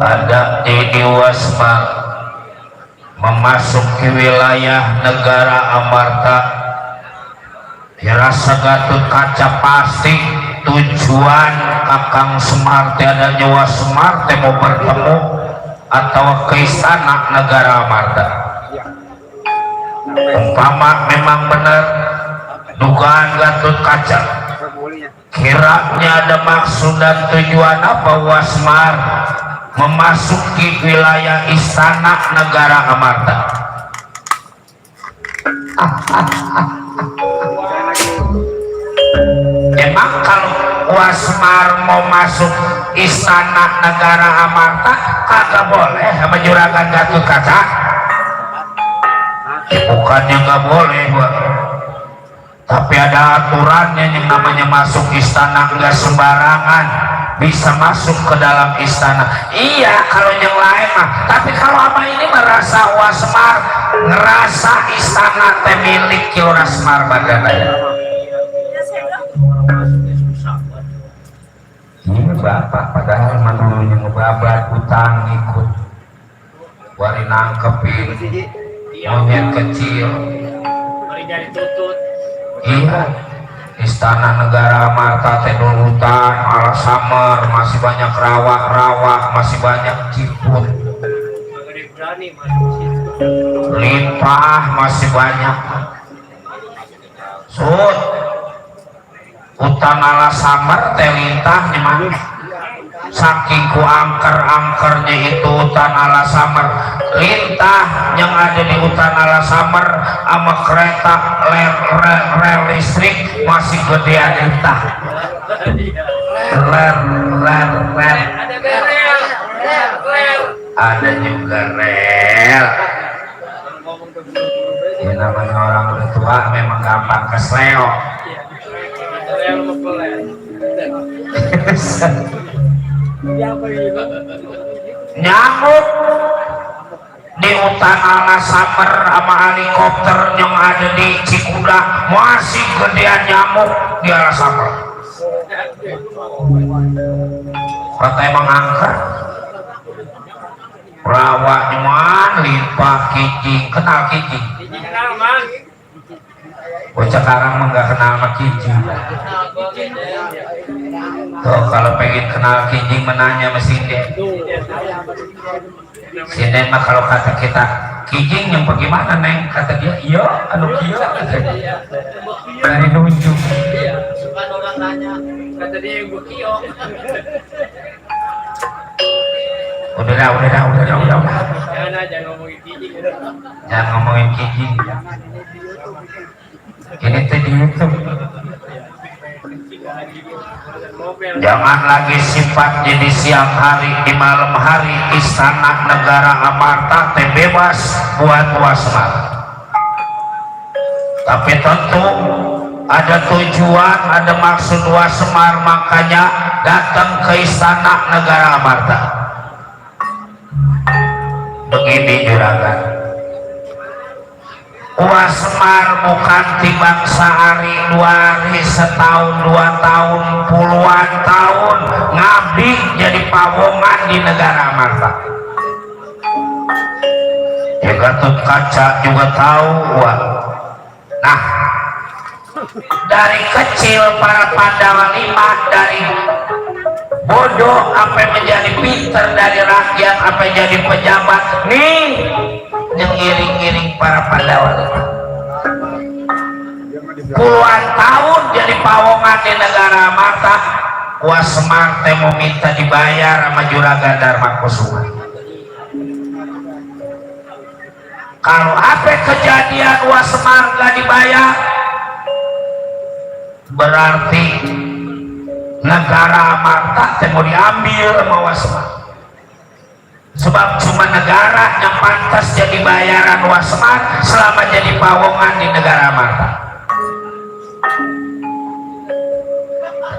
Ada di Wasma memasuki wilayah negara Amarta. Rasa Gatot Kaca pasti tujuan Kakang Semar ada Nyawa Semar mau bertemu atau ke istana negara Amarta. Umpama memang benar dugaan Gatot Kaca, kiranya ada maksud dan tujuan apa Wasmar memasuki wilayah istana negara Amarta? Emang kalau Wasmar mau masuk istana negara Amarta kagak boleh sama juragan Gatot Kaca? Bukannya nggak boleh, tapi ada aturannya yang namanya masuk istana, nggak sembarangan bisa masuk ke dalam istana. Iya kalau yang lain mah, tapi kalau apa ini merasa Wasmar ngerasa istana teh milik Wasmar badannya. Ini bapak padahal manunya ngebabat utang ikut wari nangkepin monyet kecil. Iya, istana negara Amarta teh hutan ala samar, masih banyak rawak-rawak, masih banyak ciput, limpah masih banyak. Sud, hutan ala samar teh lintah mana? Saking ku angker-angkernya itu hutan ala samar, lintah yang ada di hutan ala samar sama kereta rel listrik masih gedean lintah. Ada juga rel. Ini namanya orang udah tua memang gampang kesleo. Nyamuk di hutan ala samar sama helikopter yang ada di Cikuda masih gedean nyamuk di ala samar. Kata emang angker rawa nyaman limpah kijing. Kenal kijing? Bocah sekarang mah nggak kenal sama kijing. Tuh kalau pengen kenal kijing menanya sama sinden. Sinden mah kalau kata kita kijing yang bagaimana neng, kata dia iya anu kieu dari nunjuk. Suka orang tanya kata dia yang bukio. Udah. Jangan ngomongin kijing. Jangan ngomongin kijing. Ini tuh di YouTube. Jangan lagi sifat jadi siang hari di malam hari istana negara Amarta teh bebas buat Wasmar. Tapi tentu ada tujuan, ada maksud Wasmar, makanya datang ke istana negara Amarta. Begini juragan, Wah Semar bukan tibang sehari dua hari setahun 2 tahun puluhan tahun ngabdi jadi pawongan di negara Marta. Ya Gatot Kaca juga tahu. Wah. Nah dari kecil para Pandawa 5 dari bodoh apa menjadi pinter, dari rakyat apa jadi pejabat nih yang iring-iring para Pandawa 5 puluhan tahun jadi pawongan di negara Mata. Wah Semar teh mau minta dibayar sama Juragan Darmakusuma. Kalau apa kejadian Wah Semar gak dibayar, berarti negara Mata teh mau diambil sama Wah Semar. Sebab cuma negara yang pantas jadi bayaran Wah Semar selama jadi pawongan di negara Mata.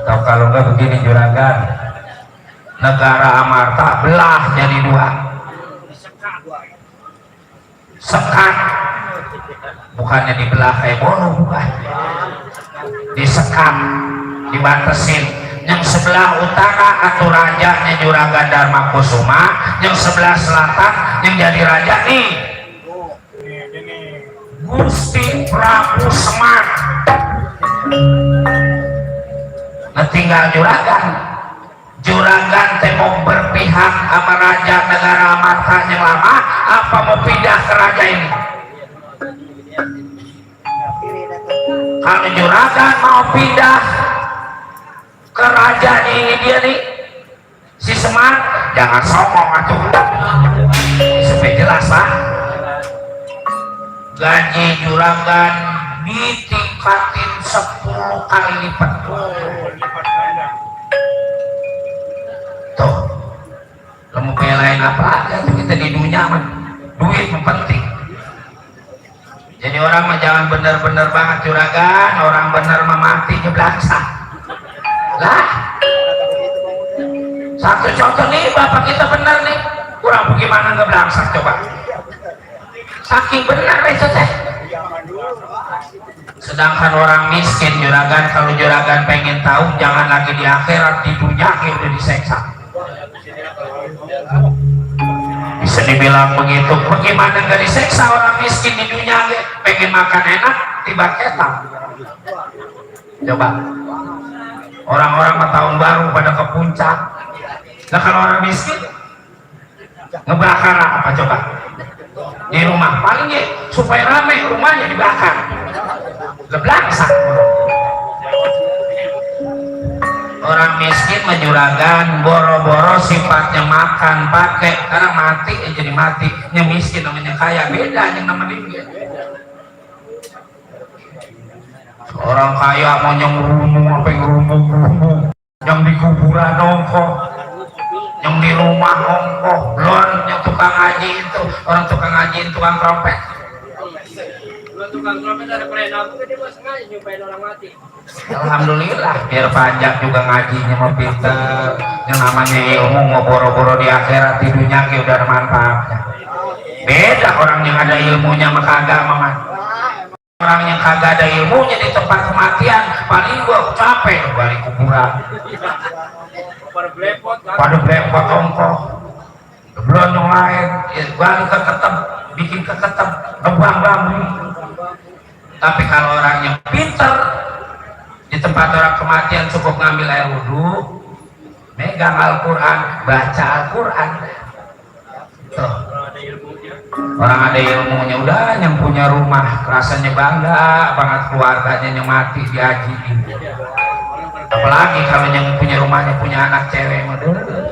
Atau kalau enggak begini Juragan, negara Amarta belah jadi 2, sekat, bukannya dibelah kayak bolu, bukan, disekat, dibatasin. Yang sebelah utara atau rajanya Juragan Darmakusuma, yang sebelah selatan yang jadi raja nih Gusti Prabu Semar. Nah tinggal Juragan teh mau berpihak sama raja negara Amarta yang lama apa mau pindah ke raja ini. Kalau Juragan mau pindah ke raja ini dia nih si Semar, jangan songong atuh supaya jelas lah. Gaji Juragan ditingkatin 10 kali lipat. Tuh kamu pelain apa aja tuh kita di dunia mah duit penting. Jadi orang mah jangan bener-bener banget Juragan, orang bener mah mati nyeblangsa lah. Satu contoh nih bapak kita bener nih, kurang bagaimana ngeblangsa coba, saking bener itu teh. Sedangkan orang miskin Juragan, kalau Juragan pengen tahu jangan lagi di akhirat, di dunia udah diseksa. Bisa dibilang begitu, bagaimana gak diseksa orang miskin di dunia, pengen makan enak tiba ketang. Coba orang-orang tahun baru pada ke puncak, nah kalau orang miskin ngebakar apa coba di rumah, paling ya supaya rame rumahnya dibakar, leblangsak. Orang miskin menjuragan boro-boro sifatnya makan pakai, karena mati jadi mati. Yang miskin namanya kaya, beda yang namanya dia. Orang kaya mau yang rumung apa yang rumung, yang di kuburan ongkoh, yang di rumah ongkoh, belum yang tukang ngaji itu, orang tukang ngaji itu tukang trompet. Tukang trompet ada perenang juga dia mas ngaji nyumpain orang mati. Alhamdulillah biar panjang juga ngajinya mau pinter. Yang namanya ilmu mau boro-boro di akhirat, di dunia udah ada manfaatnya. Beda orang yang ada ilmunya sama kagak mama. Orang yang kagak ada ilmunya di tempat kematian paling gua capek balik kuburan. Pada blepot ongkoh. Belum yang lain, balik ke ketep, bikin ke ketep, ngebang-bang. Tapi kalau orang yang pinter di tempat orang kematian cukup ngambil air wudhu, megang Al-Quran, baca Al-Quran. Tuh. Orang ada ilmunya udah yang punya rumah rasanya bangga banget keluarganya yang mati diajiin. Apalagi kalau yang punya rumahnya punya anak cewek,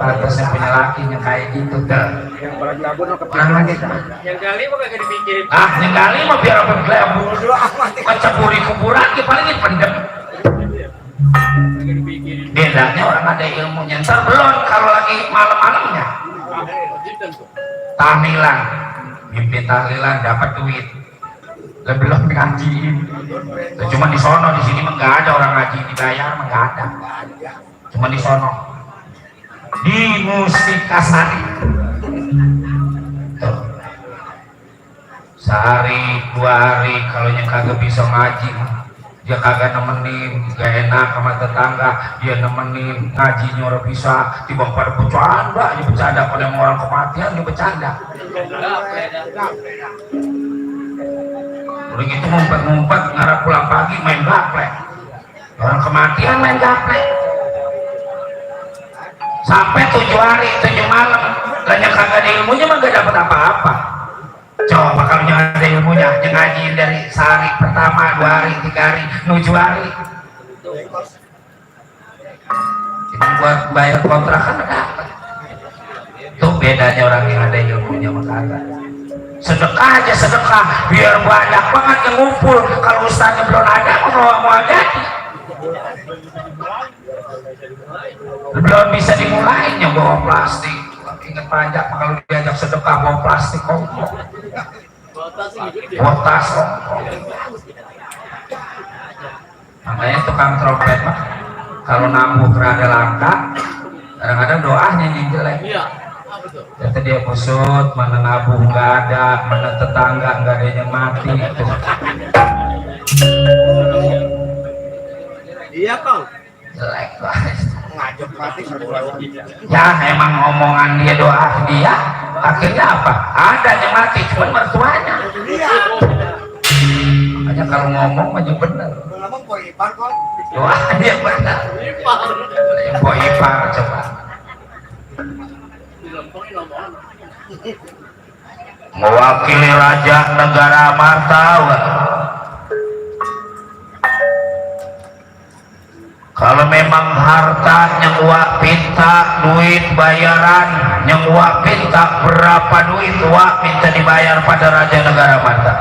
pantasnya punya lakinya kayak gitu tuh. Yang kali mah kagak dipikirin. Yang kali mah biar apa gelabung keceburi kuburan ya paling pendem. Bedanya orang ada ilmunya. Ntar belum kalau lagi malam-malamnya tahlilan, mimpi tahlilan dapat duit, belum ngajiin. Cuma di sono, di sini mah nggak ada orang ngaji dibayar, mah nggak ada. Cuma di sono, di Mustikasari. sehari 2 hari kalau yang kagak bisa ngaji dia kagak nemenin, gak enak sama tetangga, dia nemenin ngaji nyuruh bisa tiba pada bercanda, dia bercanda pada orang kematian, dia bercanda. Udah gitu ngumpet-ngumpet ngarap pulang pagi main gaplek, orang kematian main gaplek sampai 7 hari 7 malam, dan yang kagak ada ilmunya mah gak dapat apa-apa. Coba kalau jangan ada ilmunya, yang ngaji dari sehari pertama, 2 hari, 3 hari, 7 hari. Itu buat bayar kontrakan dapat. Itu bedanya orang yang ada ilmunya sama kagak. Sedekah aja sedekah, biar banyak banget yang ngumpul. Kalau ustaznya belum ada, mau ada. Belum bisa dimulainya bawa plastik. Ingat pajak kalau diajak sedekah bawa plastik kongkong. Botas kongkong. Makanya tukang trompet mah kalau nambah berada langka, kadang-kadang doanya yang jelek. Kata dia kusut, mana nabung nggak ada, mana tetangga nggak ada yang mati. Itu. Iya Kang. Jelek banget. Ngajak mati Ya emang omongan dia doa dia akhirnya apa? Ada yang mati cuma mertuanya. Makanya kalau ngomong maju bener. ngomong poin ipar kok. Doa dia bener. Boy ipar coba. Mewakili raja negara Martawa. Kalau memang harta yang wak pinta duit bayaran, yang wak pinta berapa duit wak minta dibayar pada raja negara Marta,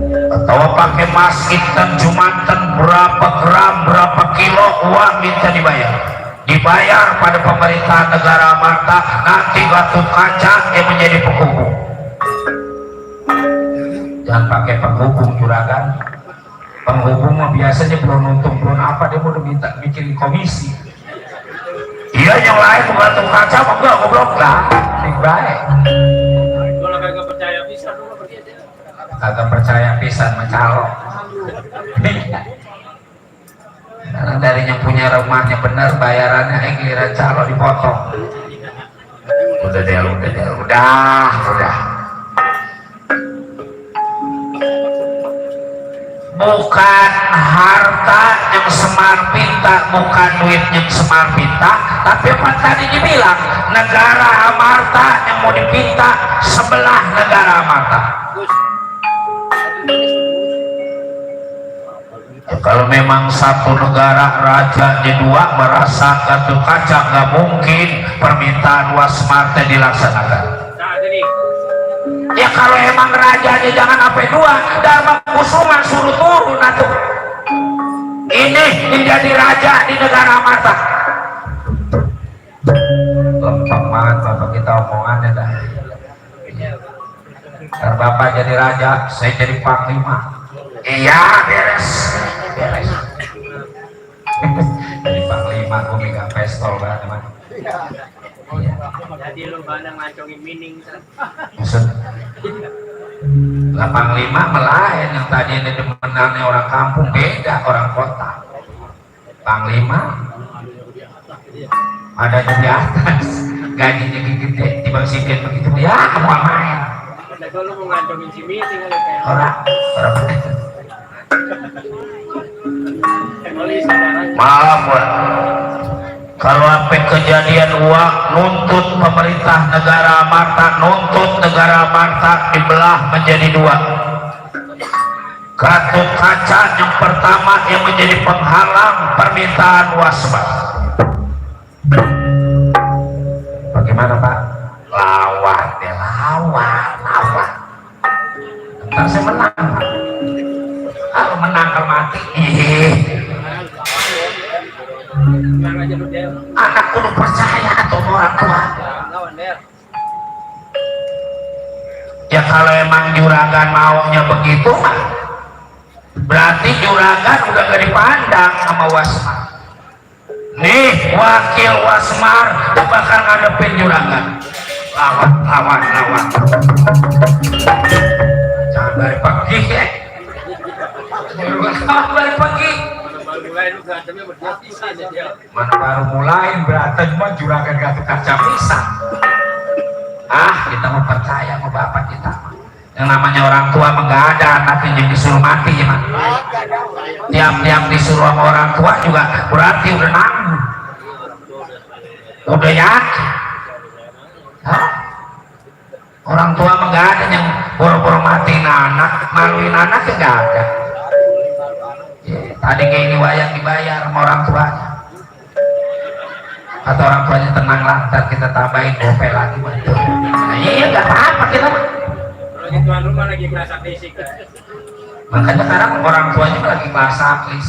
atau pakai masjid dan jumatan berapa gram berapa kilo wak minta dibayar pada pemerintah negara Marta, nanti batu kaca yang menjadi penghubung. Jangan pakai penghubung juragan. Penghubung mah biasanya belum untung belum apa, dia mau minta bikin komisi. Iya yang lain batu kaca mah enggak, goblok lah. Baik. Kalau kagak percaya bisa dulu pergi aja. Kagak percaya pisan mencalok. Karena dari yang punya rumahnya benar bayarannya giliran calo dipotong. Udah. Bukan harta yang Semar pinta, bukan duit yang Semar pinta, tapi apa tadi dibilang negara Amarta yang mau dipinta sebelah negara Amarta. Ya, kalau memang satu negara rajanya 2 merasa kartu kaca nggak mungkin permintaan Wasmarte dilaksanakan. Ya kalau emang rajanya jangan sampai 2, Dharma Kusuma suruh turun atuh. Ini menjadi raja di negara Amarta. Lempeng banget bapak kita omongannya dah. Ntar bapak jadi raja, saya jadi panglima. Iya beres. Jadi panglima gue megang pistol banget teman. Iya. Jadi lu bandang ngacongin mining kan. Maksud panglima melayan yang tadi ini demenannya orang kampung, beda orang kota. Panglima ada di atas, gajinya gede, dibangsikin begitu ya, mau main. Kalau lu mau ngacongin si mining kayak Orang. Maaf, kalau sampai kejadian uang nuntut pemerintah negara Amarta, nuntut negara Amarta dibelah menjadi 2. Kartu kaca yang pertama yang menjadi penghalang permintaan Wasma. Bagaimana Pak? Lawan deh, lawan. Ntar saya menang Pak. Kalau menang kalau mati, anak kudu percaya atau orang tua. Ya kalau emang juragan maunya begitu mah berarti juragan udah gak dipandang sama Wasmar. Nih wakil Wasmar bakal ngadepin juragan. lawan jangan balik pergi ya balik pergi mana baru mulai berantem mah juragan Gatot Kaca Pisang. Kita mau percaya sama bapak kita yang namanya orang tua mah nggak ada anaknya yang disuruh mati ya mah tiap-tiap disuruh sama orang tua juga berarti udah nanggung udah yakin. Orang tua mah nggak ada yang boro-boro matiin anak maluin anak ya nggak ada. Tadi kayak ini wayang dibayar sama orang tuanya atau orang tuanya tenang lantar kita tambahin gope lagi betul. Nah, iya nggak apa-apa kita mah lagi tuan rumah lagi merasa fisik makanya sekarang orang tuanya lagi bahasa aklis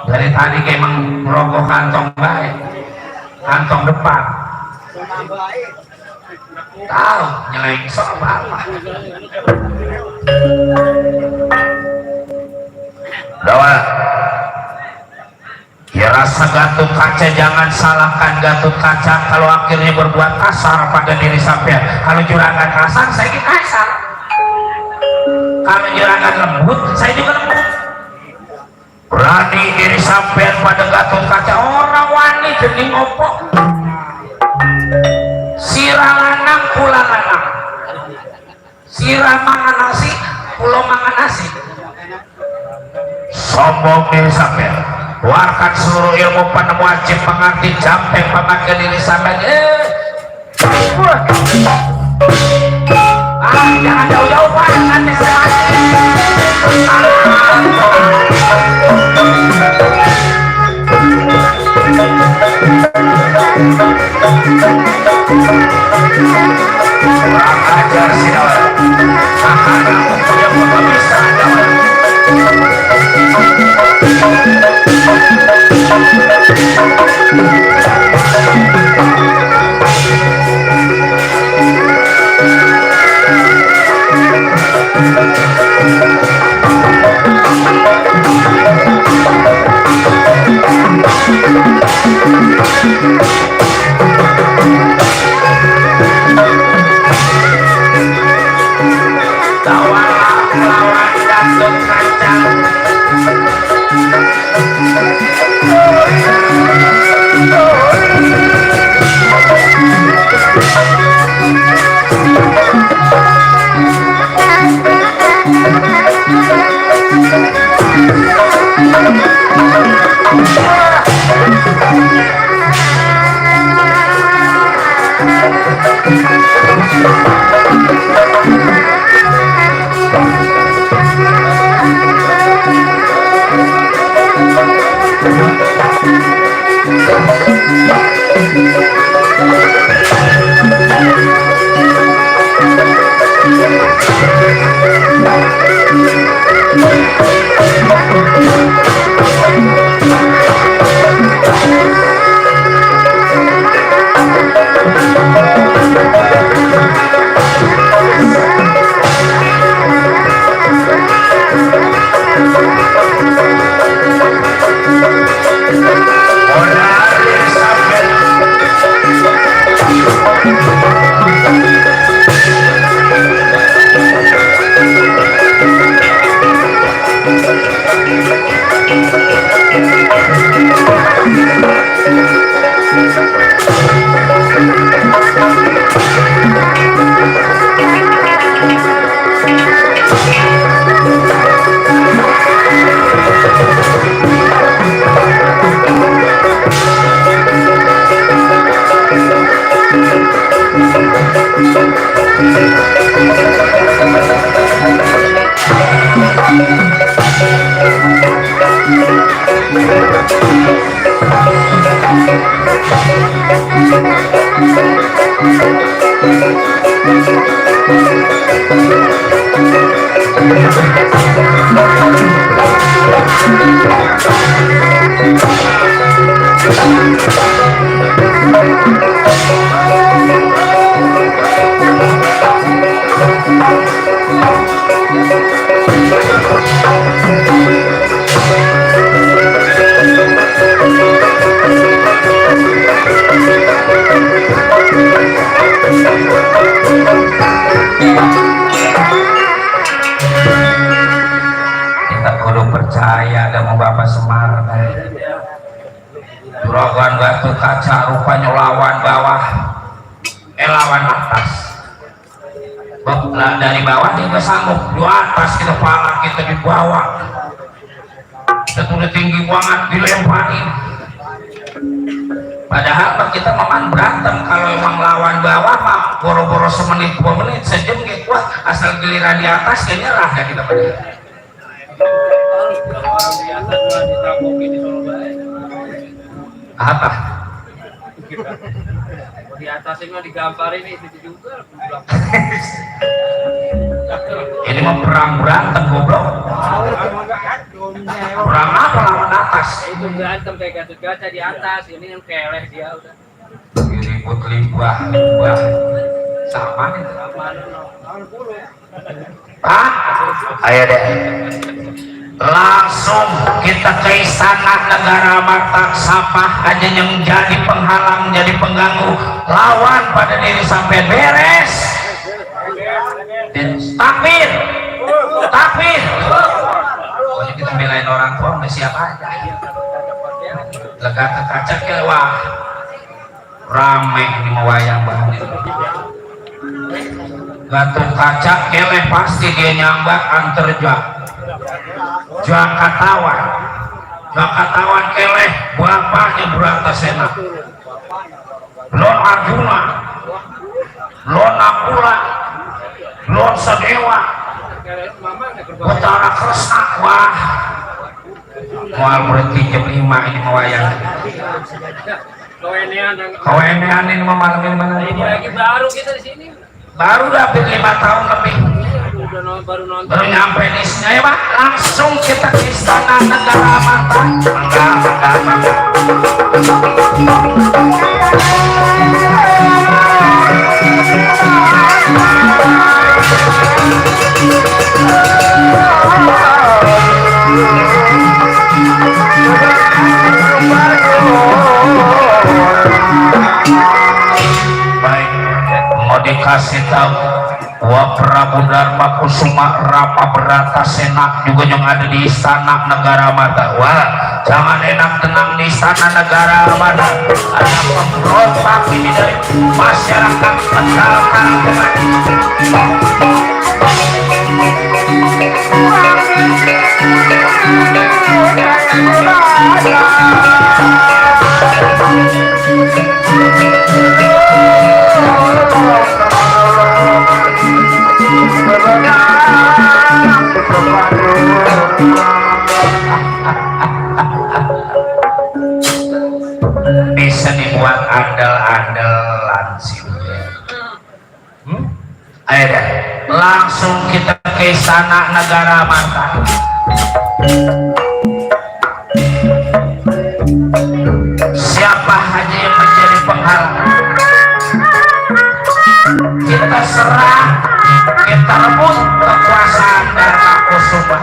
dari tadi kayak emang merokok kantong baik kantong depan tahu nyeleng soal apa Dawa ya rasa Gatot Kaca jangan salahkan Gatot Kaca kalau akhirnya berbuat kasar pada diri sampean. Kalau juragan kasar saya juga kasar, kalau juragan lembut saya juga lembut. Berani diri sampean pada Gatot Kaca orang wani jening opo sirah lanang kula lanang sirah mangan nasi pulau mangan nasi sombong diri sampean keluarkan seluruh ilmu penemu wajib mengerti jampe pemakai diri sampean jangan jauh-jauh pak nanti saya kurang ajar si Dawa yang bapak bisa Dawa lawan Gatot Kaca bahaya ada mau Bapak Semar juragan Gatot Kaca rupanya lawan bawah lawan atas dari bawah kita sanggup di atas kita pala kita di bawah kita udah tinggi banget dilemparin padahal kita makan berantem kalau emang lawan bawah mah boro-boro semenit 2 menit sejam gitu asal giliran di atas ya nyerah ya kita pada orang di atas malah ditabokin di Solo Bae. apa Di atasnya mah digamparin itu juga. ini mah perang berantem goblok perang apa lawan atas Itu berantem kayak Gatot Kaca di atas, ini yang keleh dia udah. ribut limbah sama nih Pak ayo deh langsung kita ke istana negara mata sapa aja yang jadi penghalang jadi pengganggu lawan pada diri sampai beres takbir takbir pokoknya kita belain orang tua udah siap aja lega kaca wah rame ini mau wayang banget Gatot Kaca keleh pasti dia nyambat antar Jakatawan keleh bapaknya Bratasena Lon Arjuna Lon Nakula Lon Sadewa Utara Kresna wah mual berhenti jam 5 ini mewayang kawenean ini malam ini mana Ini lagi baru kita di sini. baru dapet 5 tahun lebih baru nyampe di sini ya Pak langsung kita ke istana negara mata enggak baik mau dikasih tahu Wah Prabu Dharma Kusuma Rama Bratasena juga yang ada di istana negara mata. Wah jangan enak tenang di istana negara mata. Ada pemberontak ini dari masyarakat Tegal Kalteng. Bisa dibuat andal-andalan sih. Ayo deh, langsung kita ke istana negara mata. Siapa aja yang menjadi penghalang kita serang, kita rebut kekuasaan Dharma Kusuma.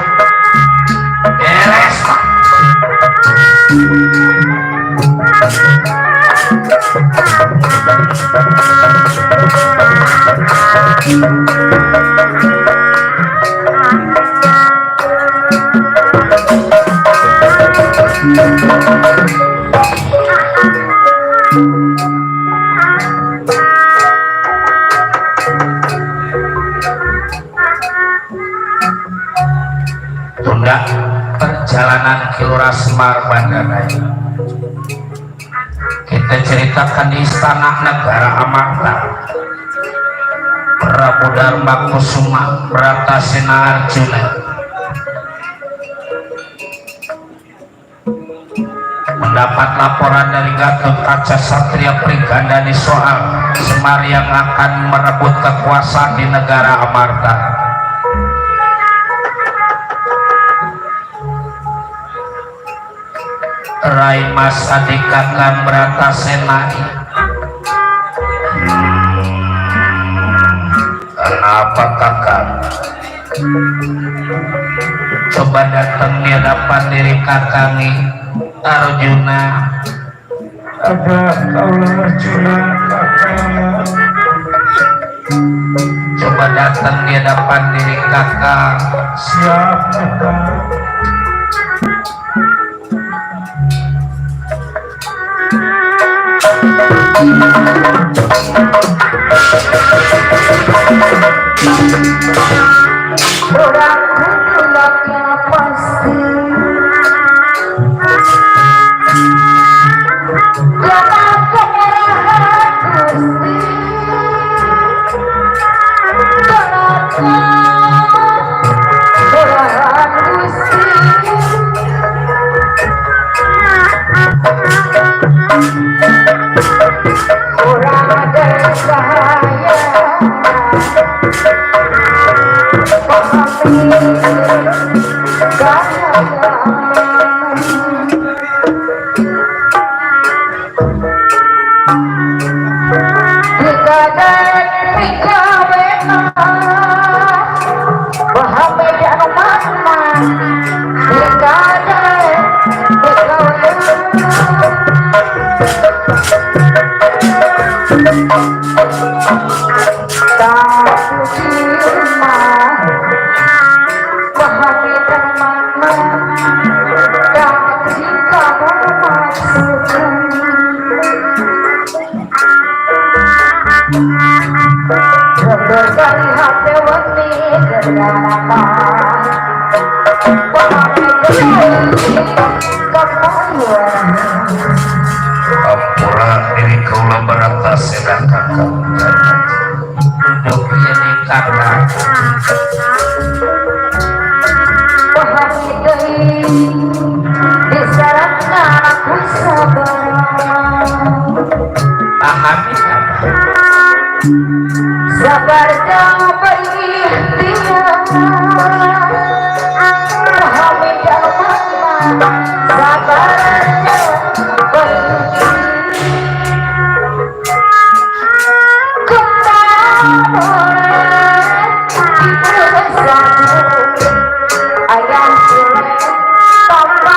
Beres Pak. Tunda perjalanan Kilora Semar Bandaraya. Kita ceritakan di istana negara Amarta. Prabu Dharma Kusuma Bratasena Arjuna mendapat laporan dari Gatot Kaca Satria Prigandani soal Semar yang akan merebut kekuasaan di negara Amarta. Rai Mas adik kakak Bratasena kenapa kakak coba datang di hadapan diri kakak nih Arjuna ada kaulah Arjuna kakak coba datang di hadapan diri kakak siap kakak Ampura diri kaula baratas sedang kakak duduk jadi kakak pahami sabar dan berikhtiar pahami dan sabar dan berikhtiar ayam sulit tanpa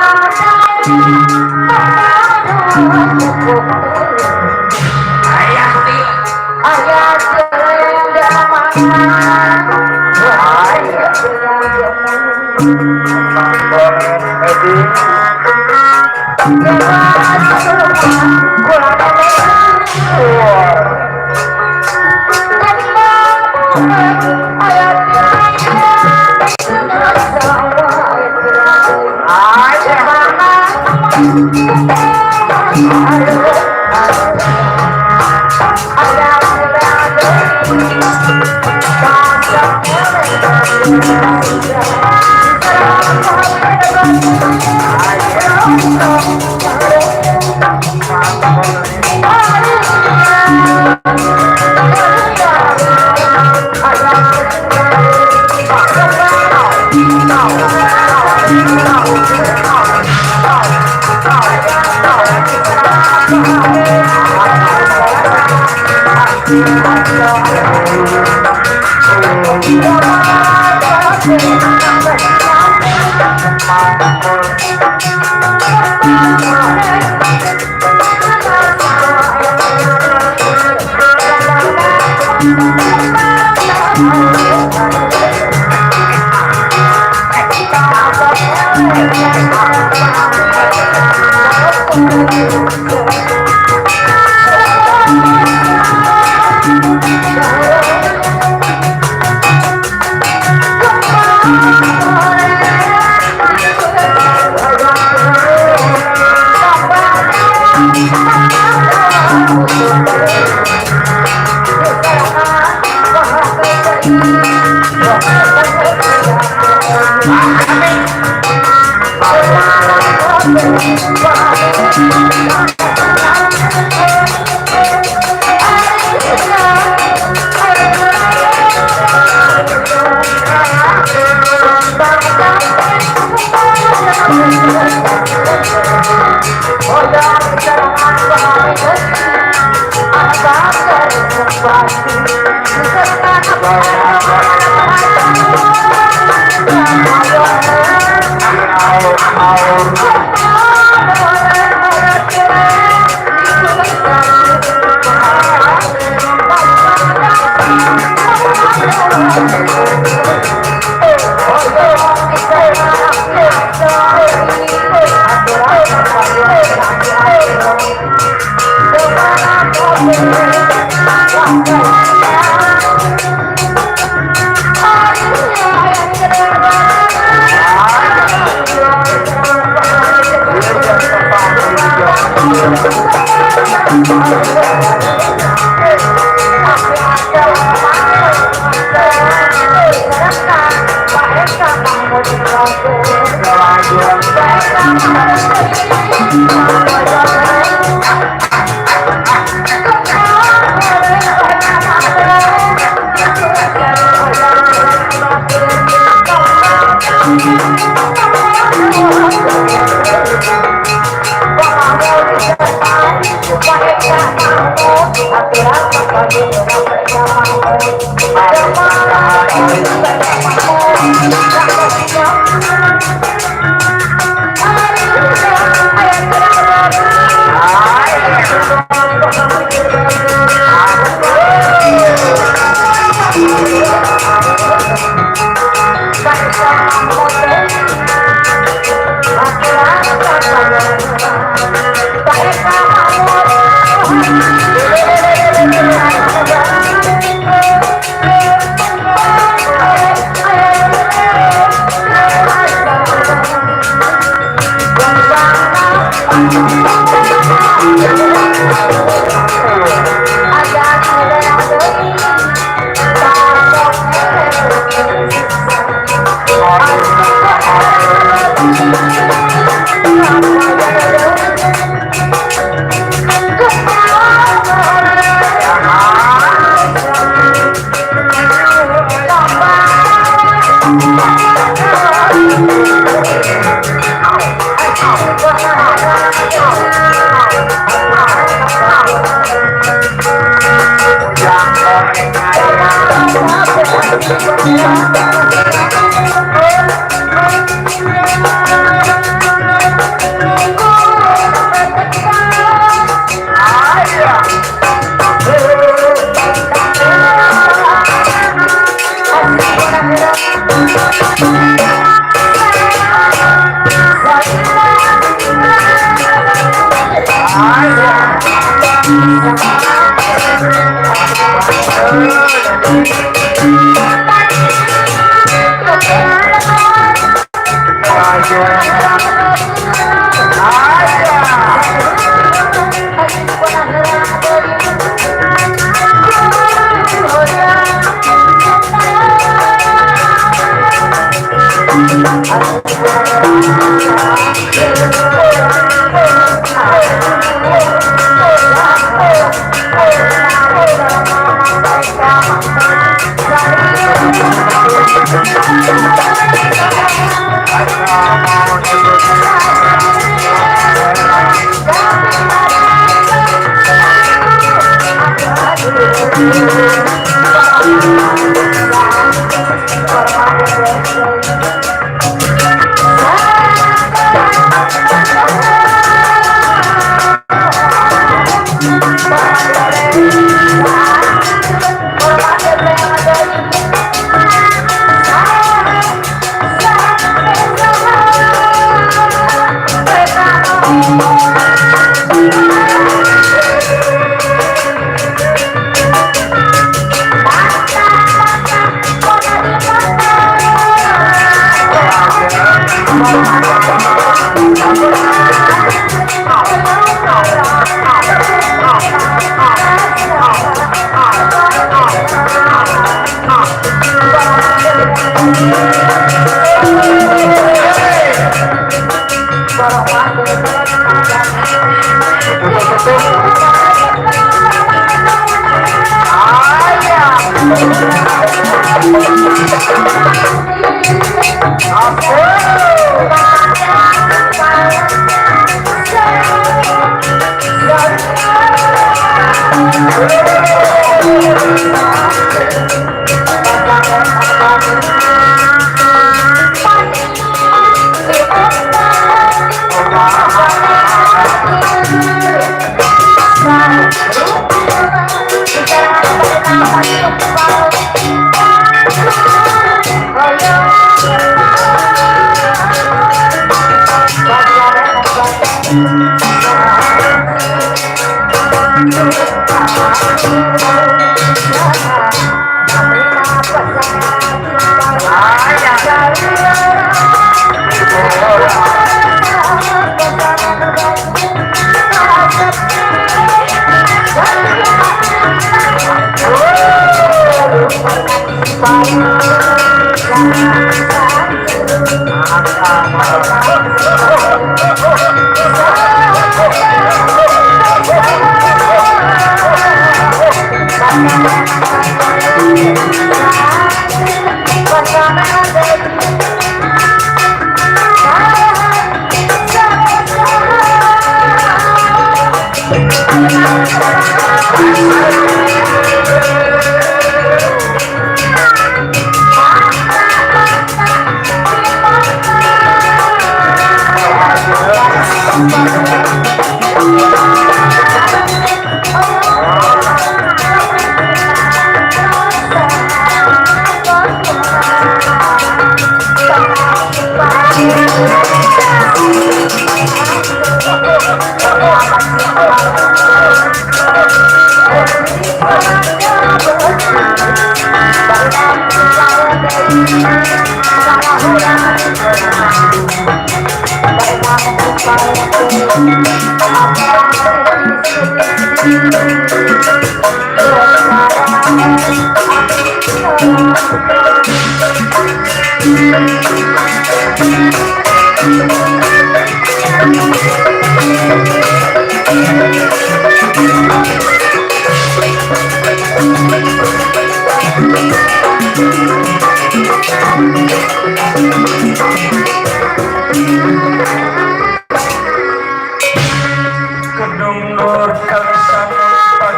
Kedung Nur kang sampat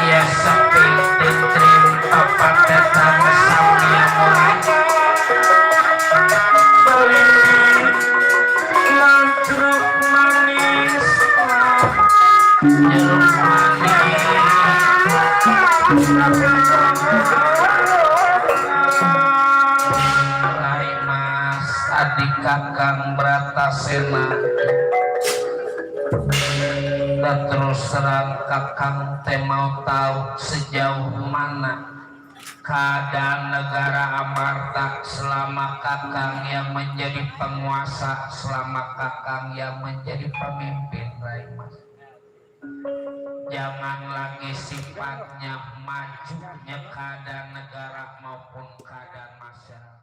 ya sepi ditrim papat datang samia murid balik lantruk manis jeruk manis Rai Mas adik kakang Bratasena dan terus terang kakang teh mau tahu sejauh mana keadaan negara Amarta selama kakang yang menjadi penguasa, selama kakang yang menjadi pemimpin. Rai Mas, jangan lagi sifatnya majunya keadaan negara maupun keadaan masyarakat.